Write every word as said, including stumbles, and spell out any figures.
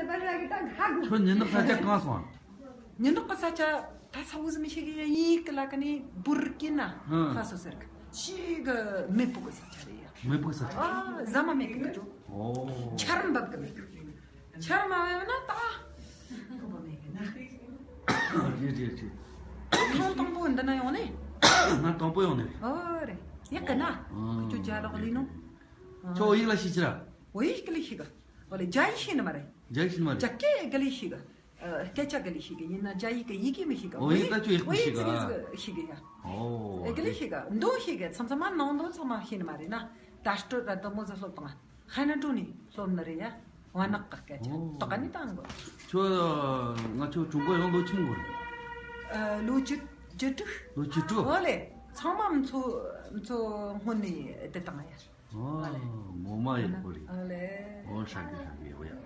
ཁྱོད་ཉི་ནག་ས་ཆ་གང་སོང་། ཉི་ནག་གི་ས་ཆ་ད་ས་འུ་ཟི་མི་ཤེས་གི་ཡིན་གི་ལ་ཀ་ནི་བུར་ཀི་ན་ཧ་སོ་ཟེར་གི་ཤི་གི་མེ་ཕུག་གི་ས་ཆ་རེད་ཡ། མེ་ཕུག་ས་ཆ། ཨ་ཟ་མ་མེད་གི་ཅོ། ཨོ། ཆར་འབབ་གི་མེད་གི། ཆར་མ་བབས་ན་ད། རེད་རེད་རེད། ཐེངས་དང་པོ་འདི་ན་ཡོང་ནི། ང་དང་པོ་ཡོང་ནི་རེད། ཨོ་རེད། ཡག་གི་ན། ཨོ། ཁྱོད་རྒྱ་རོགས་ལི་ནོ། ཁྱོད་བོད་ཡིག་ལ་ཤེས་ཀྱི་ར། བོད་ཡིག་ལ་ཤེས་གི། ཨོ་ལེ་རྒྱ་ཡིག་ཤེས་ནི་མ་རེད། རྒྱ་ཡིག་ཤེས་ནི་མ་རེད། རྒྱ་སྐད་ག་ལེ་ཤེས་གི། སྐད་ཆ་ག་ལེ་ཤེས་གི་ཡིན་ན་རྒྱ་ཡིག་གི་ཡི་གེ་མི་ཤེས་གི། ཨོ་ཡིག་ད་ཁྱོད་ཡག་པོ་ཤེས་གི། ཨོ་ཡིག་ཤེས་གི་ཡ། ཨོ་ག་ལེ་ཤེས་གི། མདོ་ཤེས་གི། མཚམས་མཚམས་མ་ནང་དོན་ཚང་མ་ཤེས་ནི་མ་རེད་ན། ད་སྤྲོ་ར་ད་མོ་ཟ་སློབ་དང་། ཧ་ན་ཀྲུ་ནི་སློབ་ནི་རེད་ཡ། ཝ་ནག་གི་སྐད་ཆ་ཏོག་ནི་ཏང་གོ། ཁྱོད་ང་ཁྱོད་ཀྲུང་གོ་ཡོང་ལོ་ཆི་མོ་རེད། ལོ་བཅུ་བཅུ་དྲུག་ལོ་བཅུ་དྲུག་ཨོ་ལེ། ཚང་མ་མཚོ་མཚོ་སྔོན་ནས་བསྡད་བཏང་ཡ། ཨོ་ངོ་མ་ཡག་པོ་རེད། ཨོ་ལེ། ཨོ་ཧྲ་གི་ཧྲ་གི་ཡོད་ཡ།